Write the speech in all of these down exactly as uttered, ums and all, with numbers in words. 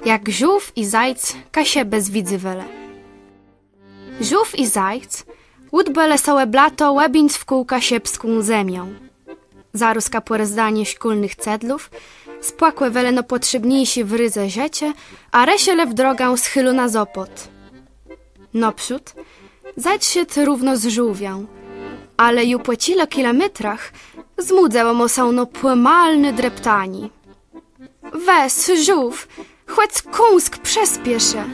Jak żółw i zajc Kaszëbë zwiedzywelë. Żółw i zajc ùdbelë so òb lato òbéńc wkół kaszëbską zemiã. Zarôzka pò rozdaniu szkólnëch cedlów spakòwelë nôpòtrzébniészé w rézë rzeczë a rëszëlë w drogã z Hélu na Sopòt. Nôprzód zajc szedł równo z żółwiã, ale ju pò czile kilométrach zmùdzëło mù sã no pòmalné dreptanié. Wez, żółw, chòc kąsk przëspieszë,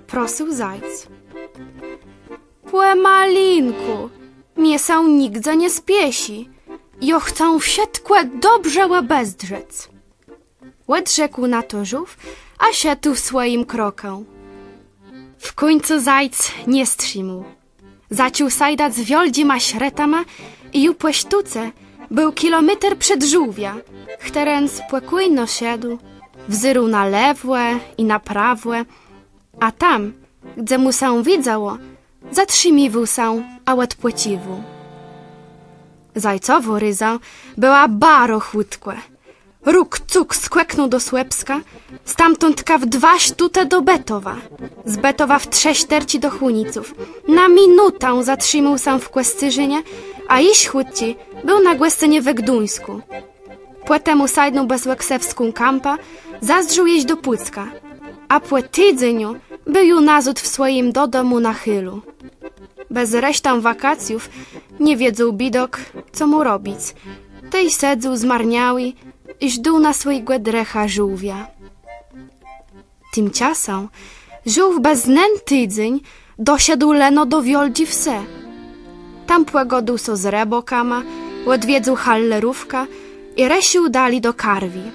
prosył zajc. Pòmalinkù, mie sã nigdze nie spieszi. Jô chcã wszëtkò dobrze òbezdrzec, òdrzekł na to żółw, a szedł swòjim krokã. W kùńcu zajc nie strzimôł. Zaczął sajdac wiôldżima szrëtama i ju pò sztóce béł kilométer przed żółwiã, chtëren spòkójno szedł, wzérôł na lewò i na prawò, a tam, gdze mù sã widzało, zatrzimiwôł sã a òdpòcziwôł. Zajcowô réza bëła baro chùtkò. Ruk-cuk skòknął do Słëpska, stamtądka w dwa sztótë do Bëtowa, z Bëtowa w trzë sztërczi do Chòniców. Na minutã zatrzimôł sã w Kòscérzënie, a jesz chùdzy béł na gòscënie we Gduńskù. Pòtemù sajdnął bez Òksëwską Kãpã, zazdrzôł jesz do Pùcka, a pò tidzeniu béł ju nazôd w swòjim dodomù na Hélu. Bez resztã wakacjów nie wiedzôł biédôk, co mô robic. Tej sedzôł zmarniałi i żdôł na swòjégò drëcha żółwia. Timczasã żółw bez nen tidzéń doszedł leno do wiôldżi wsë. Tam pògôdôł so z rëbôkama, òdwiedzył halérówkã i rësził dali do Karwi.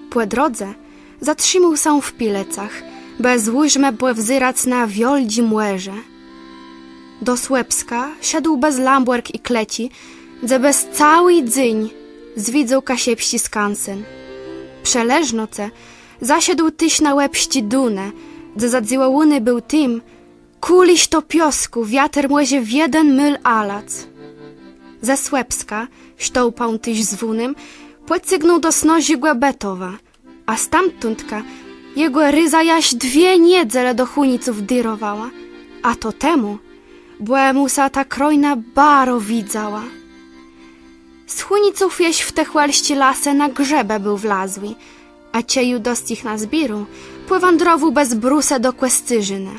Pò drodze zatrzimôł sã w Pilëcach, bë z ùżmë pòwzerac na wiôldżé mòrze. Do Słëpska szedł bez Lãbòrg i Klëczi, dze bez całi dzéń zwiedzôł kaszëbsczi skansen. Przë leżnoce zaszedł téż na Łebsczé Dënë, dze zadzëwòwóny béł tim, kùli to piôskù wiater mòże w jeden môl alac. Ze Słëpska, sztôłpã téż zwónym, pòcygnął do snôżégò Bëtowa, a stamtądka jegò réza jaż dwie niedzele do Chòniców dérowała, a to temù, bò mù sã ta krôjna baro widzała. Z Chòniców jesz w tëchòlsczé lasë na grzëbë béł wlazłi, a czej ju dosc jich nazbiérôł, pòwãdrowôł bez Brusë do Kòscérzënë.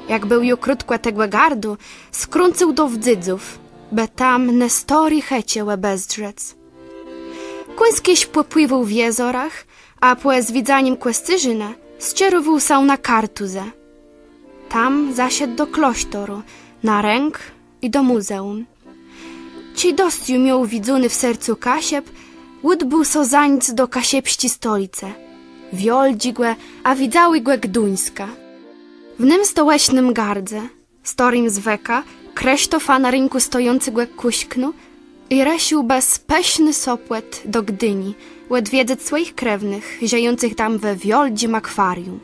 Jak béł ju krótkò tegò gardu, skrãcył do Wdzydzów, bë tam ne stôré chëcze òbezdrzec. Kąsk jesz pòpłiwôł w jezorach, a pò zwiedzanim Kòscérzënë sczerowôł sã na Kartuzë. Tam zaszedł do klôsztoru, na rënk i do mùzeùm. Czej dosc ju miôł widzóné w sercu Kaszëb, ùdbôł so zańc do kaszëbsczi stolicë, wiôldżégò a widzałégò Gduńska. W nym stołecznym gardze, stôrim zwëkã Krësztofa na rënkù stojącégò kùszknął i rësził bez pëszny Sopòt do Gdini, òdwiedzëc swòjich krewnëch, żëjącëch tam we wiôldżim akwarium.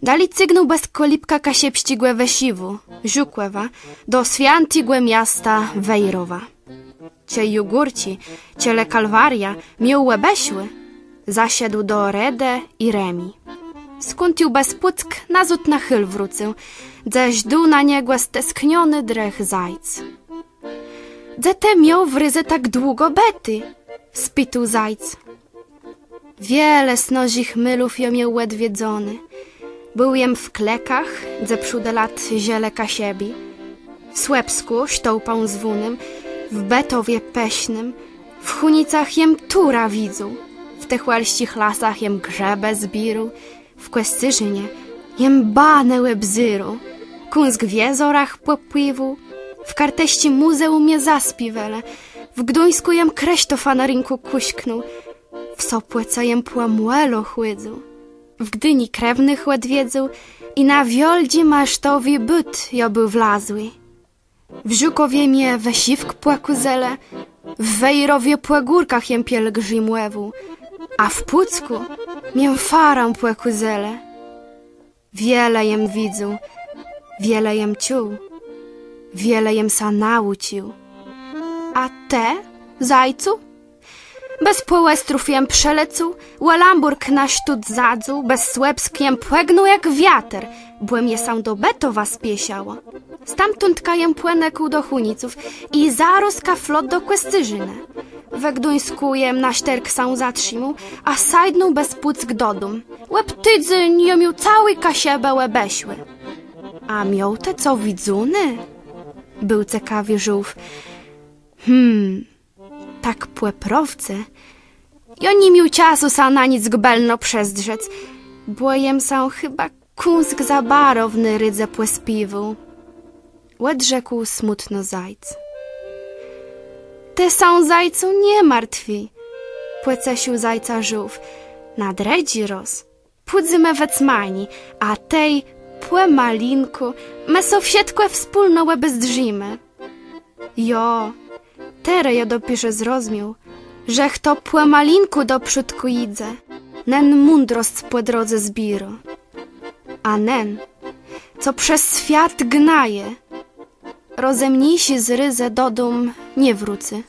Dali cygnął bez kòlibkã kaszëbsczégò wësziwù, Żukòwa, do swiãtégò miasta Wejrowa. Czej ju górczi, czëlë Kalwariã, miôł òbeszłé, zaszedł do Redë i Rëmi, skąd ju bez Pùck nazôd na Hél wrócył, dze żdôł na niegò steskniony drëch zajc. Dze të miôł w rézë tak długò bëté? Spitôł zajc. Wiele snôżich môlów jô miôł òdwiedzoné. Béł jem w Klëkach, dze przódë lat żëlë Kaszëbi, w Słëpskù, sztôłpã zwónym, w Bëtowie pësznym, w Chònicach jem turã widzôł, w tëchòlsczich lasach jem grzëbë zbiérôł, w Kòscérzënie jem banë òbzérôł, kąsk w jezorach pòpłiwôł, w kartësczim mùzeùm mie zaspiéwelë, w Gduńskù jem Krësztofa na rënkù kùszknął, w Sopòce jem pò mòlu chòdzył, w Gdini krewnëch òdwiedzôł i na wiôldżi masztowi bót jô béł wlazłi. W Żukòwie mie wësziwk pòkôzelë, w Wejrowie pò górkach jem pielgrzimòwôł, a w Pùckù mie farã pòkôzelë. Wiele jem widzôł, wiele jem czuł, wiele jem sã naùcził. A të, zajcu? Bez Pòłestrów jem przëlecôł, ò Lãbòrg na sztót zadzął, bez Słëpsk jem pògnôł jak wiater, bò mie sã do Bëtowa spieszało. Stamtądka jem pònëkôł do Chòniców i zarôzka flot do Kòscérznë. We Gduńskù jem na sztërk sã zatrzimôł, a sajdnął bez Pùck do dóm. Òb tidzéń jem ju całé Kaszëbë òbeszłë. A miôł të co widzóné? Béł cekawi żółw. Hmm, tak pò prôwdze, jô ni miôł czasu sã na nick bëlno przezdrzec, bò jem sã chëba kąsk za baro w ny rédze pòspiéwôł. Òdrzekł smùtno zajc. Të sã, zajcu, nie martwi, pòcesził zajca żółw. Na drëdżi rôz pùdzemë we cmani, a tej pòmalinkù më so wszëtkò wspólno òbezdrzimë. Jo, terô jô dopiérze zrozmiôł, że chto pòmalinkù do przódkù jidze, nen mądrosc pò drodze zbiérô. A nen, co przez swiat gnaje, rozëmniészi z rézë do dóm nie wrócy.